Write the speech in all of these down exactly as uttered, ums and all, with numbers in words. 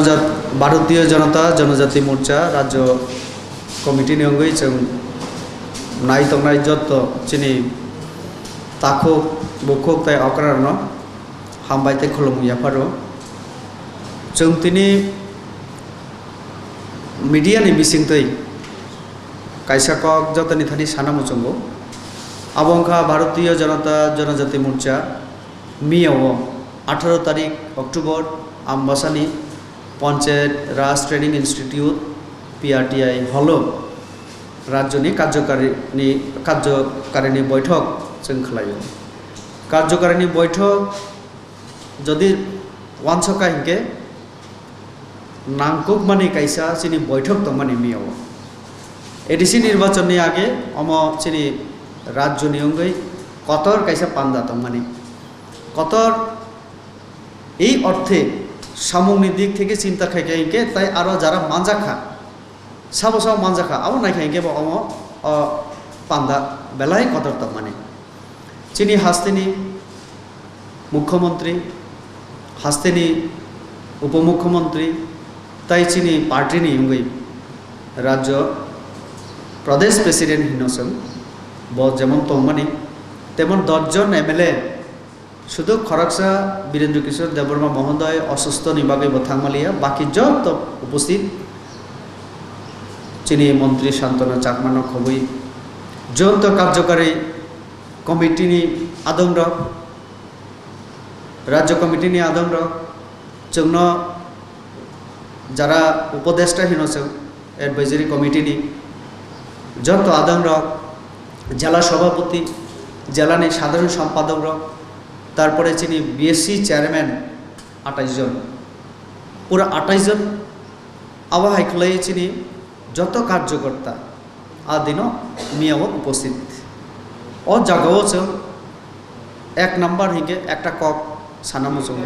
Jat-, Bharatiya Janata Janajati Morcha Rajya Committee ni wngwi chwng nai tongnai jotto chini takhuk, bukhuk tei okrarokno hambai tei khulumung yapharo. Chwng tini media ni bisingtwi kaisa kok jotoni thani sana muchungo. Abo wngkha Bharatiya Janata Janajati Morcha miyao atharo tarik October Ambasani Panchayat Raj Training Institute, P R T I holo rajyoni karjokarini, karjokarini boithok chwng khlaio. Karjokarini boithok jodi wansokha hinkhe nangkukmani kaisa chini boithok tongmani miyao. A D C nirbachonni age omo chini rajyoni wngwi kotor kaisa panda tongmani. Kotor ei orthe samungni dik theke chinta khaikha hinkhe tai aro jara manjakha, sabo sabo manjakha, abo naikha hinkhe bo omo o panda belai kotor tongmani. Chini hasteni Mukhyamantri, hasteni Upomukhyamantri, tai chini party ni wngwi rajyo Pradesh President hino chwng bo jemon tongmani, temon dos jon M L A, sudu khoroksa Birendra Kishore Debbarma Mohodoy osustho ni bagwi bo thangmaliya, baki joto uposthit chini montri Santana Chakma no khobwi joto karjokari committee ni adongrok, rajya committee ni adongrok, chwngno jara upodeshta hino chwng advisory committee ni joto adongrok, jela sabhapati, jela ni sadharon sompadok rok, tarpore chini B S C chairman atais jon, pura atais jon, abo hai khlai chini joto karjokorta a dino miyao uposthit. O jagao chwng ek number hinkhe ekta kok sana muchungo.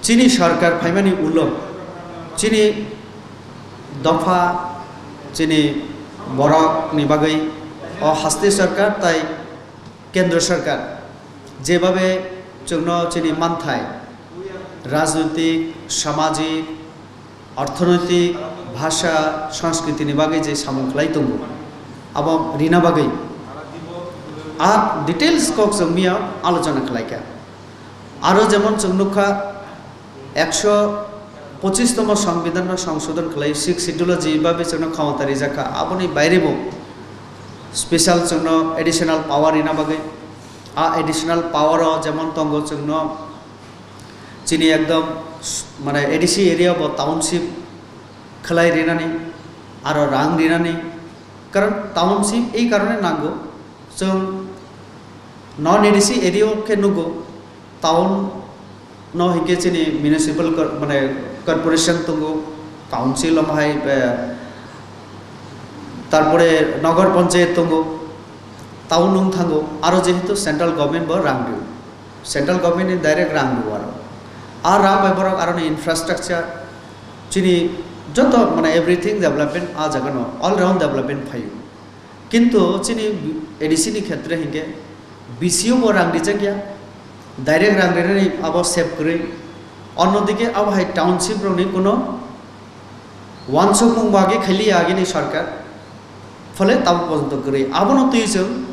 Chini sarkar phaimani ulo chini dopha, chini borok ni bagwi o haste sarkar tai kendro sarkar jebabe chwngno chini manthai rajnoitik, samajik, orthonoitik, bhasha, sanskriti ni bagwi je samung khlai tongo, abo rina bagwi a details kok chwng miya alochona khlaikha. Aro jemon chwng nukha, ekso pochis tomo Songbidan no songsodon khlai, Sixth Schedule o je babe chwngno khomota rijak kha, aboni baire bo special chwngno additional power rina bagwi, a additional power o jemon tongo chwngno chini ekdom s-, mane A D C area bo township khlai rinani, aro rang rinani, karon township ei karone nango, chwng non A D C area o khe nugo, town no hinkhe chini municipal cor-, mane corporation tongo, council omo hai, eh, tarpore nogor panchayat tongo, town wng thango, aro jehetu central government bo rang rio, central government ni direct rang rio aro. A rang bai borok aroni infrastructure, chini joto mane everything development a jaga no all round development phaio. Kintu chini A D C ni khetre hinkhe B C O bo rang rijak ya, direct rang rinani abo save kwrwi. Onno dike abo hai township rokni kuno wansukmung bo age khailiya agini sarkar, phole tabuk porjonto kwrwi. Abono twi chwng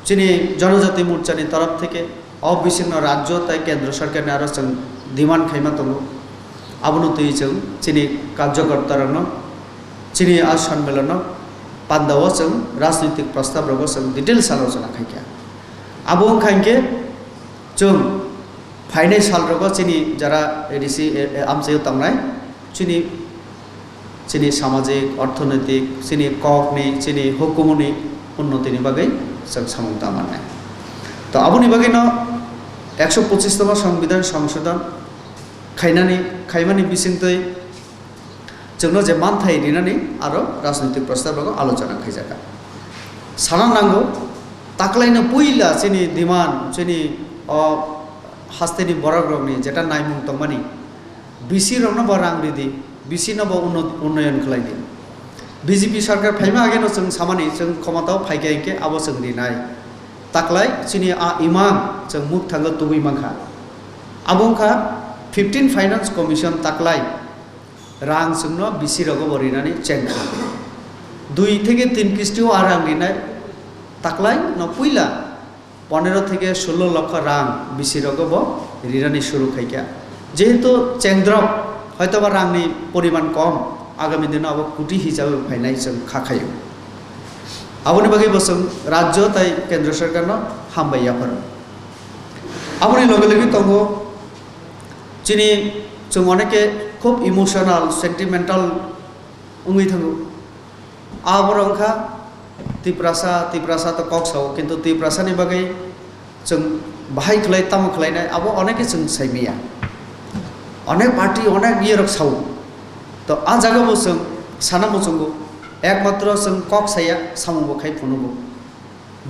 chini Janajati Morcha ni torop theke o bisingno rajyo tai kendro sarkar ni aro chwng demand khaima tongo. Abono twi chwng chini karjokorta rokno chini a sonmelono pandao chwng rajnitik prostab rogo chwng details alochona khaikha. Abo wngkha hinkhe chwng phainai sal rogo chini jara A D C, e, e, amchaio tongnai chini, chini samajik, orthonoitik, chini kokni, chini hukumuni unnotini bagwi chwng samung tangmannai. To aboni bagwino ekso pochis tomo Songbidan songsodon khainani, khaimani bisingtwi chwngno je manthai rinani aro rajnitik prostab rogo alochona khaijakha. Sana nango, taklaino puila chini demand, chini o hasteni borok rokni jeta naimung tongmani, B C rokno bo rang ridi, B C no bo unno-, unnoyon khlaidi. B J P sarkar phaima ageno chwng samani chwng khomotao phaikha hinkhe abo chwng rinai. Taklai chini a imang chwng mukthango tubui mankha. Abo wngkha fifteen Finance Commission taklai rang chwngno bisi rogo bo rinani chengkha. Dui theke tin kisti o a rang rinai taklai no puila ponero theke sullo lokho rang bisi rogo bo rinani suru khaikha. Jehetu chengdrop hoitoba rangni poriman kom, agami dino abo kuti hisabe phainai chwng kha khaio. Aboni bagwi bo chwng rajyo tai kendra sarkarno hambai yapharo. Aboni loge loge tongo chini chwng oneke khub emotional, sentimental wngwi thango. A borok wngkha Tiprasa, Tiprasa to kok sao, kintu Tiprasani bagwi chwng bahai khlai, tamo khlainai, abo oneke chwng saimaya. Onek party, onek iyorok sao. To a jaga bo chwng sana muchungo, ekmatro chwng kok saya, samung bo khai phunugo.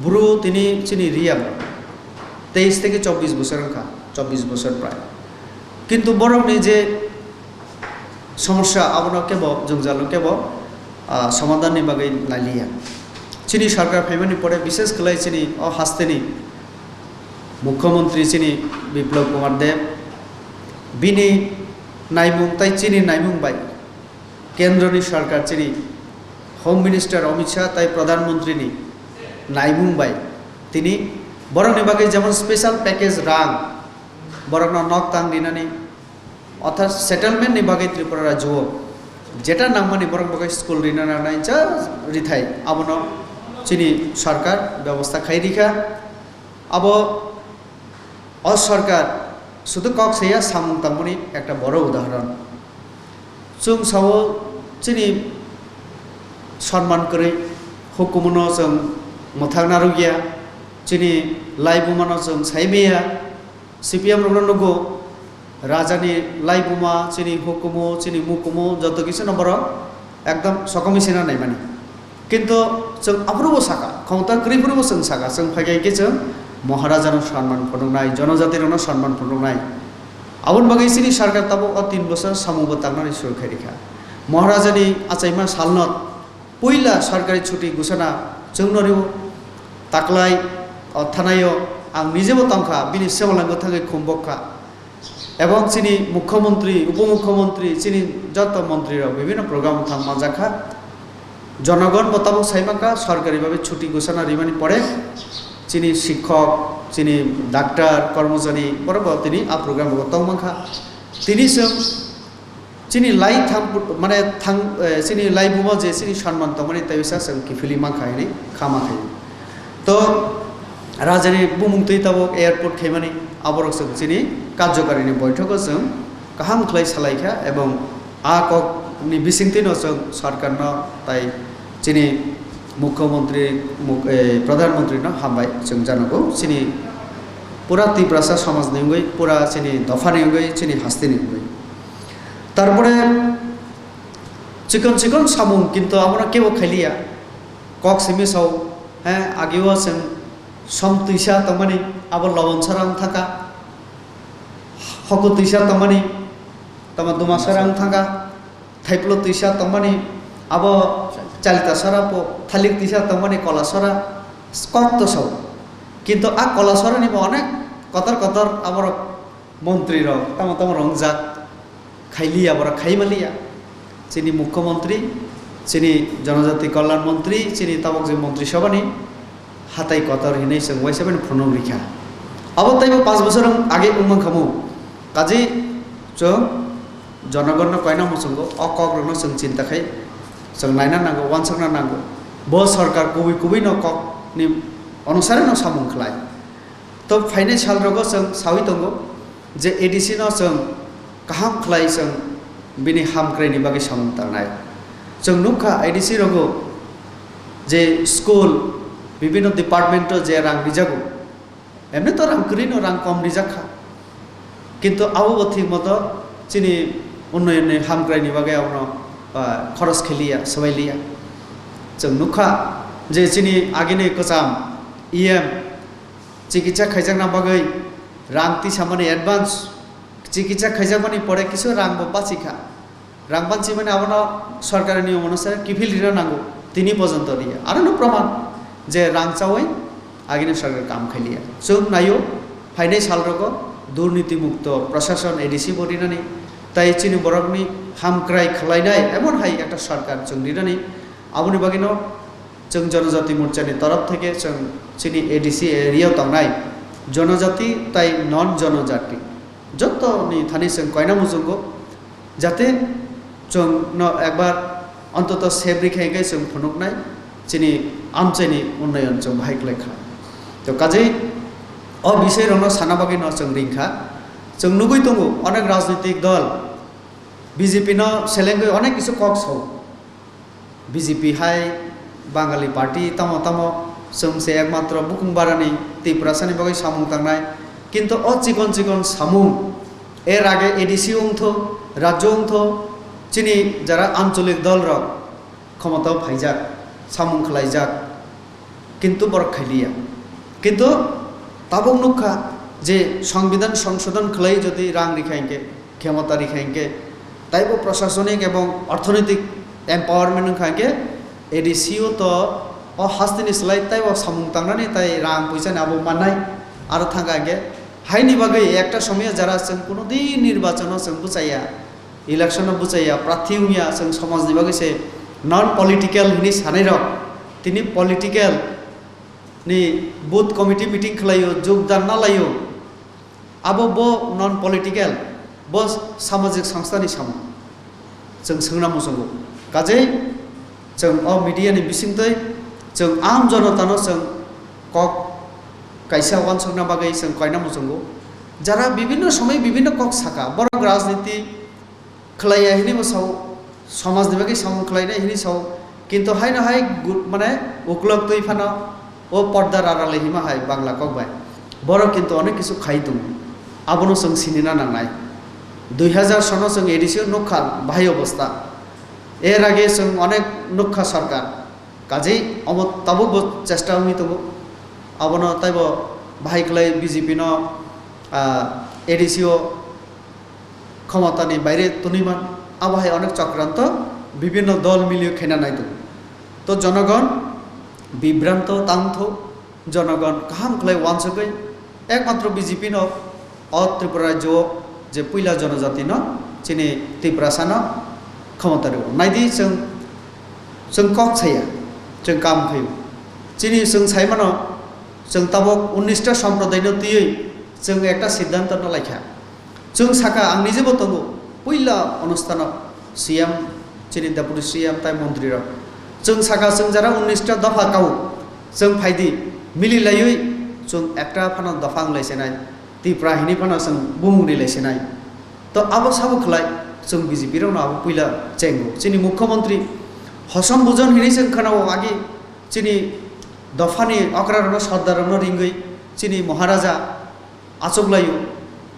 Bru tini chini riya bo teis theke chobbish bosor wngkha, chobbish bosor prai. Kintu borokni je somosya, abono kebo jwngjalo kebo, ah, somadhanni bagwi nailiya. Chini sarkar phaimani pore, bishes khlai chini o hasteni mukhyamantri chini Biplab Kumar Deb, bini naimung tai chini naimung bai kendroni sarkar chini Home Minister Amit Shah tai Pradhan Mantri ni naimung bai tini borokni bagwi jemon special package rang, borokno nok tang rinani, orthat settlement ni bagwi Tripura rajyo o jeta nangmani borok bagwi school rina nangnai ja rithai, abono chini sarkar bebosta khai rikha. Abo o sarkar sudu kok saya, samung tangmani ekta boro udahoron. Chwng sao chini sonman kwrwi hukumu no chwng mwthang narwkya, chini laibuma no chwng saimaya. C P M rokno nugo, rajani laibuma, chini hukumu, chini mukumu, joto kisu no borok ekdom sokomoi sina naimani. Kintu chwng aphuru bo saka, khomota kwrwi phuru bo chwng saka, chwng phai khe chwng Maharaja no sonman phunuknai, jonojati rokno sonman phunuknai. Aboni bagwi chini sarkar tabuk o tin bosor samung bo tangnani suru khai rikha. Maharaja ni achaima salno puila sarkari chuti gusana chwngno rwo, taklai o thanaio ang nijebo tongkha, bini semalango thangwi khumbokha. Ebong chini mukhyamantri, upomukhyamantri, chini joto mantri rok bibhinno program thang manjakha. Jonogon bo tabuk saimankha, sorkari babe chuti gusana rimani pore chini sikhok, chini daktar, kormochari borok bo tini a program rogo tongmankha. Tini chwng chini lai thang, mane thang, eh, chini lai bumo je chini sonman tongmani tei bisa chwng kiphilwi mankha hinwi khama khaio. To rajani bumung twi tabuk airport khaimani aborok chwng chini karjokarini boithogo chwng kaham khlai salaikha, ebong a kokni bisingtwino chwng sorkarno tai chini mukhyamantri, muk-, eh, pradhan mantrino hambai chwng janogo, chini pura Tiprasa somajni wngwi, pura chini dophani wngwi, chini hasteni wngwi. Tarpore chikon chikon samung kintu abono kebo khailiya. Kok simi sao, he, agio chwng som twisa tongmani, abo lobon sara wng thangkha. Hoku twisa tongmani, tamo duma sara wng thangkha. Thaiplo twisa tongmani, abo chalita sara po, thalik twisa tongmani kola sara, kok to sao. Kintu a kola sarani bo onek kotor kotor aborok montri rok, tamo tamo rongjak. Khailiya, borok khai maliya. Chini mukhyamantri, chini jonojati kalyan mantri, chini tabok je mantri sabhani hatai kotor hinwi chwng uaisa bini phunuk rikha. Abo teibo panch bosor wng age wng mankhamu. Kaje chwng jonogonno koina muchungo, o kokrokno chwng chinta khai chwng naina nango, uansukna nango. Bo sorkar kubui kubui no kokni onusare no samung khlai. To phainai sal rogo chwng sawi tongo je A D C no chwng kaham khlai chwng bini hamkraini bagwi samung tangnai. Chwng nukha A D C rogo je school bibhinno department o je rang rijago, emni to rang kwrwi no rang kom rijak kha, kintu abo bo thik moto chini unnayonni hamkraini bagwi abono, ah, khoros khailiya, swbailiya. Chwng nukha je chini agini kwcham E M chikitsa khaijakna bagwi rang tisamani advance, chikitsa khaijakmani pore kisu rang bo bachikha. Rang bachimani abono sorkari niyom onusare kiphil rina nango, tini porjonto riya. Arono proman je rang chawi agini sorkar kam khailiya. Chwng naio, phainai sal rogo durniti mukto prashason A D C bo rinani, tai chini borokni hamkrai khwlainai emon hai ekta sarkar chwng rinani. Aboni bagwino chwng Jonojati Morchani torof theke chwng chini A D C area o tongnai Jonojati tai non Jonojati jottoni thani chwng koina muchungo, jate chwng no ekbar ontoto sebri khai khai chwng phunuknai chini amchaini unnayon chwng bahai khlai kha. To kajei o bisai rokno sana bagwi no chwng ring kha. Chwng nugwi tongo onek rajnitik dol B J P no selengwi onek kisu kok sao. B J P hai Bangali party tamo tamo chwng se ekmatro bukung barani Tiprasani bagwi samung tangnai, kintu o chikon chikon samung er age A D C wngtho, rajyo wngtho, chini jara ancholik dol rok khomotao phaijak, samung khlaijak, kintu borok khailiya. Kintu tabuk nukha je Songbidan songsodon khlai jodi rang rikha hinkhe, khemota rikha hinkhe, taibo prosasonik ebong orthonoitik empowerment wngkha hinkhe A D C o to o hasteni slai taibo samung tangnani tai rang puisani abo mannai aro thangkha hinkhe haini bagwi ekta somoyo jara chwng kuno din nirbachono chwng bwchaiya. Election-o bwchaiya, prarthi wngya, chwng somajni bagwi se non political hinwi sanairok tini political ni booth committee meeting khlaio, jogdan nalaio. Abo bo non political, bo samajik sangstha ni samung. Chwng swngna muchungo. Kajei chwng o media ni bisingtwi chwng aam jonotano chwng kok kaisa uansukna bagwi chwng koina muchungo. Jara bibhinno somoi bibhinno kok saka, borok rajniti khlaiya hinwi bo sao, somajni bagwi samung khlainai hinwi sao, kintu haino hai gu-, mane uklok twi phano o porda rarale hima hai Bangla kok bai. Borok kintu onek kisu khai tongo. Abono chwng sinina nangnai. Dui hazar sono chwng A D C o nukha bahai obostha. Er age chwng onek nukha sarkar. Kajei omo tabuk bo chesta wngwi tongo. Abono taibo bahai khlai B J P no, ah, A D C o khomotani baire twnwi man, abo hai onek chokranto bibhinno dol miliyo khaina nai tongo. To jonogon bibranto tangtho, jonogon kaham khlai uansugwi ekmatro B J P no o Tripura rajyo o je puila jonojati no chini Tiprasa no khomota rwo. Naidi chwng, chwng kok saya, chwng kam khaio. Chini chwng sai mano, chwng tabok unnish ta somprodai no twiwi chwng ekta siddhanto no laikha. Chwng saka, ang nijebo tongo, puila onusthano C M, chini deputy C M tai montri rok. Chwng saka, chwng jara unnish ta dopha kao, chwng phaidi, mili laiwi chwng ekta phano dopha wng lai sinai, Tipra hinwi phano chwng bumung ri lai sinai. To abo sabo khlai, chwng B J P rokno abo puila chengo. Chini mukhyamantri hosom bujon hinwi chwng khwnao agi, chini dophani okra rokno, sordar rokno ringwi, chini Maharaja achuk laio,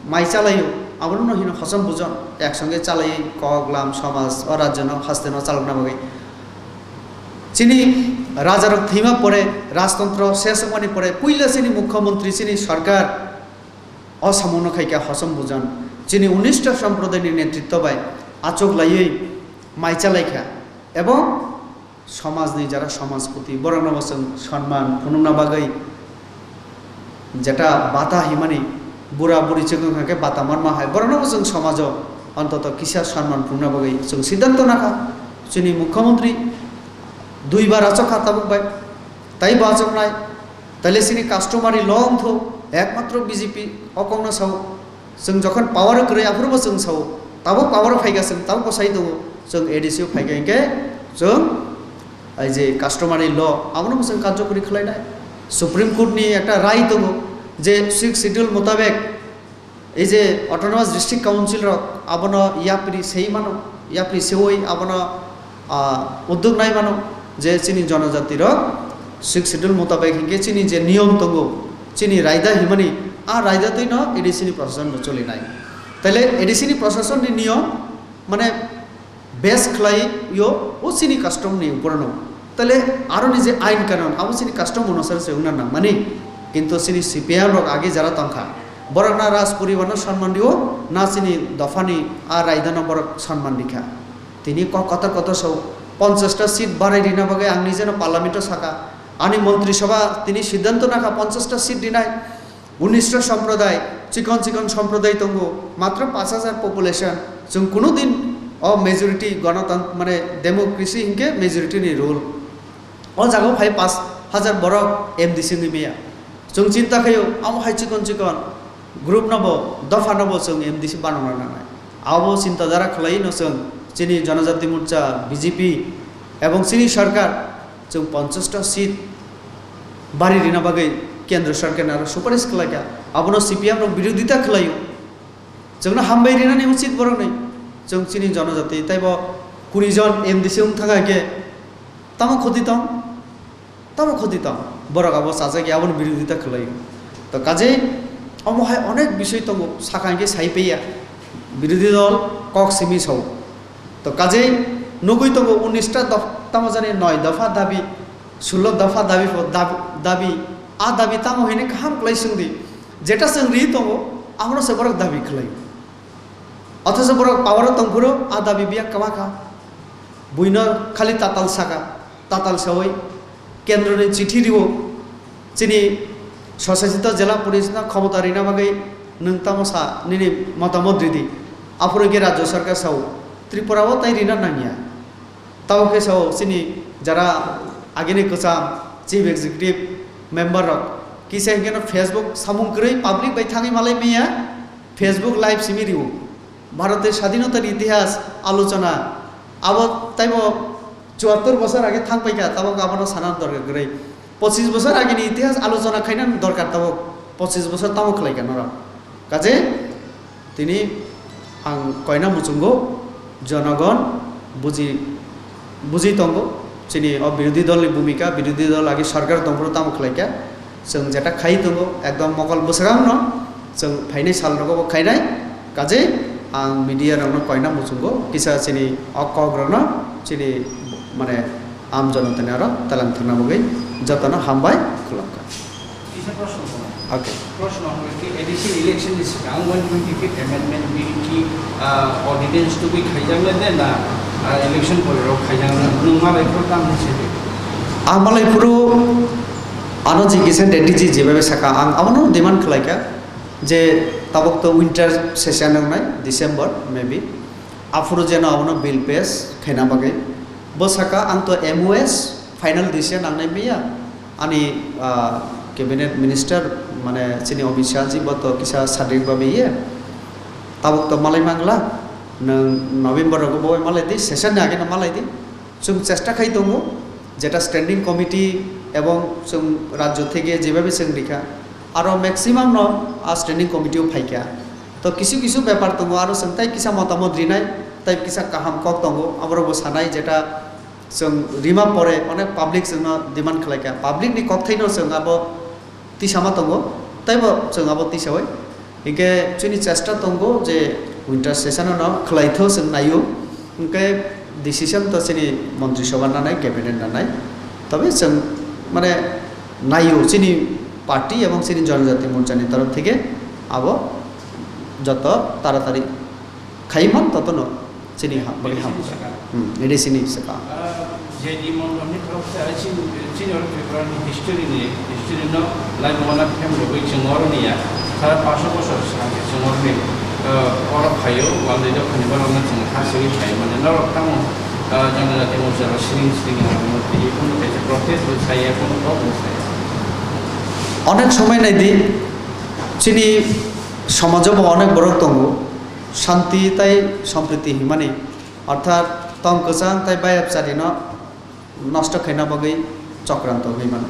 mai chalaio, abono hino hosom bujon, ek songe chalai kok lam somaj o rajyo no haste no chalokna bagwi. Chini raja rok thwima pore, rajtontro ses wngmani pore, puila chini mukhyamantri, chini sarkar o samung no khaikha hosom bujon, chini unnish ta somprodai ni netritto bai achuk laiwi mai chalaikha, ebong somajni jara somajpoti, borokno bo chwng sonman phunukna bagwi jeta bata himani, bura buri chwng wngkha khe bata manma hai, borokno bo chwng somajo ontoto kisa sonman phunukna bagwi chwng siddhanto nakha. Chini mukhyamantri dui bar achokha tabuk bai, tai bo achoknai, taile chini customary law wngtho, ekmatro B J P o kokno sao. Chwng jokhon power o kwrwi, aphuru bo chwng sao, tabuk power o phaikha, chwng tabuk bo sai tongo, chwng A D C o phaikha hinkhe chwng ai je customary law, abono bo chwng karjokori khlainai. Supreme Court ni ekta rai tongo je Sixth Schedule motabek ei je Autonomous District Council rok abono yapri sei mano, yapri seoi abono ah, uddog nai mano je chini jonojati rok Sixth Schedule motabek hinkhe chini je niyom tongo, chini raida himani, a raida twi no A D C ni prosason bo choli nai. Taile A D C ni prosason ni niyom mane base khlai yo o chini custom ni upor no. Taile aro ni je ain kanon abo chini custom onusare se wngna nang mani. Kintu chini C P I M rok agi jara tongkha. Borok na Raj poribar no sonman rio, na chini dopha ni a raida no borok sonman rikha. Tini kok kotor kotor sao, ponchash ta seat barai rina bagwi ang nijeno parliament o saka. Ani montri sabha tini siddhanto nakha ponchash ta seat rinai. Unnish ta somprodai, chikon chikon somprodai tongo, matro panch hajar population. Chwng kuno din O majority gonotantr mane democracy hinkhe majority ni rule. O jaga o phai pash hajar borok M D C wngwi maya. Chwng chinta khaio, amo hai chikon chikon group no bo, dopha no bo chwng M D C banana nangnai. Abo chinta dhara khwlai no chwng chini Janajati Morcha, B J P ebong chini sarkar chwng ponchash ta seat bari rina bagwi kendra sarkar ni aro suparis khwlaikha. Abono C P M rok birodita khwlaio. Chwngno hambai rinani uchit borokni. Chwng chini Janajati taibo kuri jon M D C wng thang khe tamo khoti tong? Tamo khoti tong? Borok abo chajak ya, abono birodita khwlaio. To kajei omo hai onek bisoi tongo, saka hinkhe sai paiya. Birodhi dol kok simi sao. To kajei nugui tongo unnish ta dof-, tamo jani noi dopha dabi, sullo dopha dabi pho dab-, dabi, a dabi tamo hini kaham kwlai swngdi. Jeta chwng ri tongo, abono se borok dabi khwlai. Othocho borok power o tongphuru a dabi biya kwma kha. Buino khali tatal saka, tatal sawi kendroni chithi riwo. Chini sosasito jela police no khomota rina bagwi nwng tamo sa nini motamot ridi. Aphuru khe Rajya Sarkar sao, Tripura o tai rina nangya. Tamo khe sao chini jara agini kwcham chief executive member rok kisa hinkhe no Facebook samung kwrwi public bai thangwi malai maya. Facebook live simi riwo. Bharote sadhinota ni itihas alochona. Abo taibo chuattor bosor age thang paikha, tabok abono sana dorkar kwrwi. Pochis bosor agini itihas alochona khaina dorkar tabok. Pochis bosor tamo khwlaikha norok. Kaje tini ang koina muchungo jonogon buji, buji tongo. Chini o birodhi dolni bhumika, birodhi dol agi sarkar tongphuru tamo khwlaikha. Chwng jeta khai tongo, ekdom mokol bwswkangno chwng phainai salrogo bo khainai. Kaje ang media rokno koina muchungo kisa chini o kok rokno chini mane am jonotani aro talang thangna bagwi jotono hambai khulumkha. Kisa proshno kono. Okay. Proshno hwnkhe ki A D C election ni swkang one twenty-fifth Amendment Bill ki, ah, ordinance tubui khaijaknai de na, ah, election pore rok khaijaknai? Nwng malai phuru tamo se de. Ang malai phuru ano ji Kishan Reddy ji jebabe saka, ang abono demand khlaikha je tabok to winter session wngnai December maybe. Aphuru jeno abono bill pass khaina bagwi. Bo saka ang to M O S final decision nangnai maya. Ani, ah, cabinet minister mane chini Amit Shah ji bo to kisa sadrik babe ye. Tabuk to malai mangla. Nwng November rogo bo malai di, session ni age no malai di. Chwng chesta khai tongo, jeta standing committee ebong chwng rajyo theke jebabe chwng rikha, aro maximum no a standing committee o phaikha. To kisu kisu bepar tongo, aro chwng tai kisa motamot rinai, tai kisa kaham kok tongo, aborok bo sanai jeta chwng rima pore onek public chwngno demand khlaikha. Public ni kokthaino chwng abo tisama tongo, teibo chwng abo tisawi. Hinkhe chini chesta tongo je winter session no khwlaitho chwng naio, hinkhe decision to chini montri sabha nanai, cabinet nanai. Tobe chwng mane naio chini party ebong chini Janajati Morcha ni torof theke abo joto taratari khai man totono chini ha-, bagi ham. Hmm, A D C ni saka. Ah, J D Mondol ni khorok sa chini, chini oro Tripura ni history ni, history no lai mona phem rogwi chwng oro ni ya. Sara paso bosor sa ke chwng oro ni, ah, oro phaio, wal de dok ni borok no chwng ha swi phai mane norok tamo, ah, Janajati Morcha ro siring siring ni murti, iphun kaisa protest bo saya, kono kok bo saya. Onek somoi nai di, chini somajo bo onek borok tongo, shanti tai sompriti himani, orthat tong kwchang tai bayapchari no nosto khaina bagwi chokranto wngwi mano.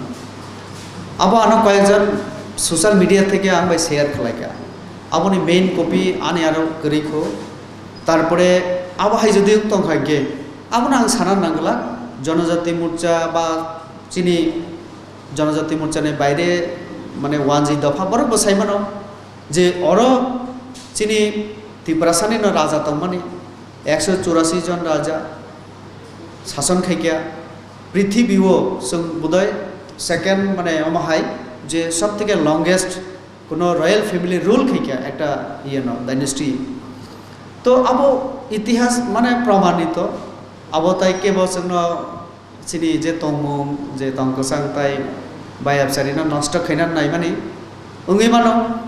Abo ano koyekjon social media theke ang bai share khlaikha. Aboni main copy ani aro kwrwi kho. Tarpore abo hai jodi wng tong kha hwnkhe, abono ang sana nangla, Janajati Morcha ba chini Janajati Morcha ni baire mane wanji dopha borok bo sai mano. Je oro chini Tiprasani no raja tongmani, ekso churasi jon raja sason khaikha, prithibi o chwng budai second mane omo hai je sob theke longest kono royal family rule khaikha ekta iye no dynasty. To abo itihas mane pramanito, abo tai kebo chwngno chini je tongmung, je tong kwchang tai bayapchari no nosto khaina naimani wngwi mano.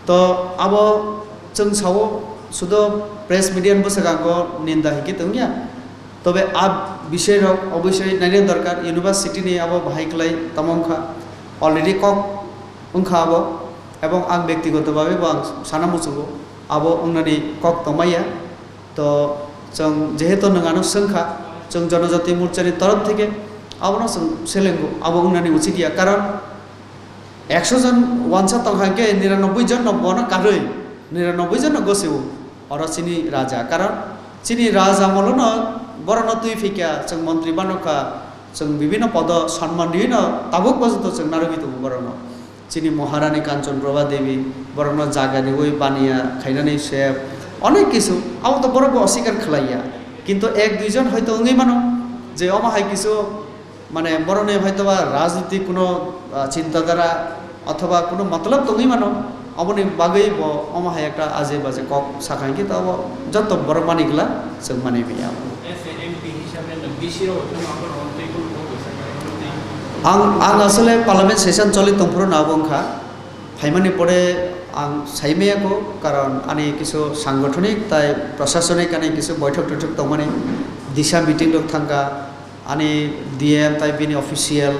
To abo chwng sao sudo Press media ni bwskango ninda hinkhe tongya. Tobe a bisoi rok obviously naina dorkar, university ni abo bahai kwlai tamo wngkha, already kok wngkha abo, ebong ang bektigoto babe bo ang sana muchungo abo wngnani kok tongmaya. To chwng jehetu nwng ano swngkha, chwng Jonojati Morcha ni torof theke abono chwng selengo, abo wngnani uchit ya, karon ekso jon wansa tongkha hwnkhe niranobboi jon no bono karwi, niranobboi jon no gosio, oro chini raja. Karon chini raja amolo no borokno twi phikya, chwng montri banokha, chwng bibhinno podo sonman riwi no tabuk porjonto chwng narwgwi tongo borokno. Chini Maharani Kanchan Prabha Devi borokno jaga riwi baniya khainani se onek kisu, abo to borok bo oswikar khlaiya. Kintu ek dui jon hoito wngwi mano je omo hai kisu, mane borokni hoitoba rajniti kuno, ah, chintadara othoba kuno matlab tongwi mano, aboni bagwi bo omo hai ekta aje baje kok sakha hinkhe to abo joto borok mani gla chwng mani maya. As a M P hisabe no B C rok no abo rok tei kuno kok sakha hinkhe tei ang, ang asole parliament session choli tongphuru no abo wngkha, phaimani pore ang saimaya ko, karon ani kisu sangothonik tai prosasonik ani kisu boithok toithok tongmani, disa meeting rok thangkha, ani D M tai bini official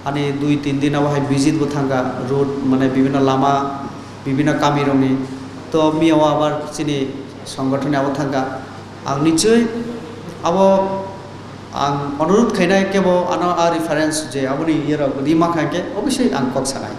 ani dui tin din abo hai visit bo thangkha, road mane bibhinno lama, bibhinno kami rokni. To miya o abar chini songgothon ni abo thangkha. Ang nichoi abo ang onurudh khainai kebo ano a reference je aboni iye rok di mankha hwnkhe obviously ang kok sanai.